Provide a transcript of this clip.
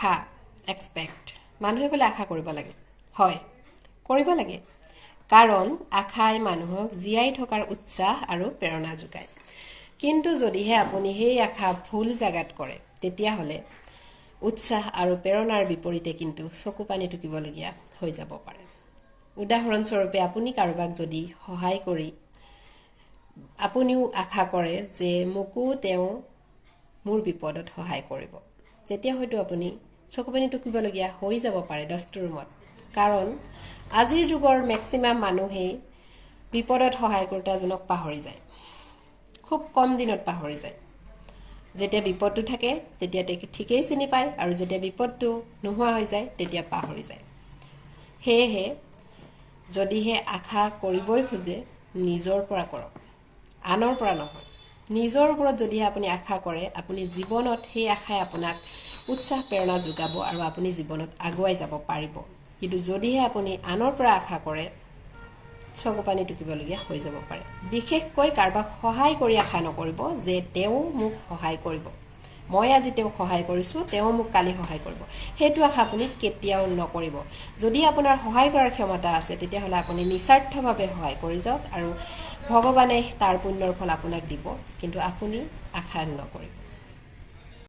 আশা, expect, মানুহে বোলে আশা কৰিব লাগে। হয়, কৰিব লাগে, কাৰণ আশাই মানুহক জীয়াই থকাৰ উৎসাহ আৰু প্ৰেৰণা যোগায়। কিন্তু যদিহে আপুনি সেই আশা ভুল জাগাত কৰে, তেতিয়াহ'লে উৎসাহ আৰু প্ৰেৰণাৰ বিপৰীতে কিন্তু চকু পানী টুকিবলগীয়া হৈ যাব পাৰে। উদাহৰণস্বৰূপে, আপুনি কাৰোবাক যদি সহায় কৰি আপুনিও আশা কৰে যে মোকো তেওঁ মোৰ বিপদত সহায় কৰিব, তেতিয়া হয়তো আপুনি চকু পানী টুকিবলগীয়া হৈ যাব পাৰে দস্তুৰমত। কাৰণ আজিৰ যুগৰ মেক্সিমাম মানুহেই বিপদত সহায় কৰোঁতাজনক পাহৰি যায়, খুব কম দিনত পাহৰি যায়। যেতিয়া বিপদটো থাকে তেতিয়া ঠিকেই চিনি পায়, আৰু যেতিয়া বিপদটো নোহোৱা হৈ যায় তেতিয়া পাহৰি যায়। সেয়েহে যদিহে আশা কৰিবই খোজে, নিজৰ পৰা কৰক, আনৰ পৰা নহয়। নিজৰ ওপৰত যদিহে আপুনি আশা কৰে, আপুনি জীৱনত সেই আশাই আপোনাক উৎসাহ প্ৰেৰণা যোগাব আৰু আপুনি জীৱনত আগুৱাই যাব পাৰিব। কিন্তু যদিহে আপুনি আনৰ পৰা আশা কৰে, চকু পানী টুকিবলগীয়া হৈ যাব পাৰে। বিশেষকৈ কাৰোবাক সহায় কৰি আশা নকৰিব যে তেওঁ মোক সহায় কৰিব, মই আজি তেওঁক সহায় কৰিছোঁ, তেওঁ মোক কালি সহায় কৰিব। সেইটো আশা আপুনি কেতিয়াও নকৰিব। যদি আপোনাৰ সহায় কৰাৰ ক্ষমতা আছে, তেতিয়াহ'লে আপুনি নিস্বাৰ্থভাৱে সহায় কৰি যাওক আৰু ভগৱানে তাৰ পুণ্যৰ ফল আপোনাক দিব, কিন্তু আপুনি আশা নকৰিব।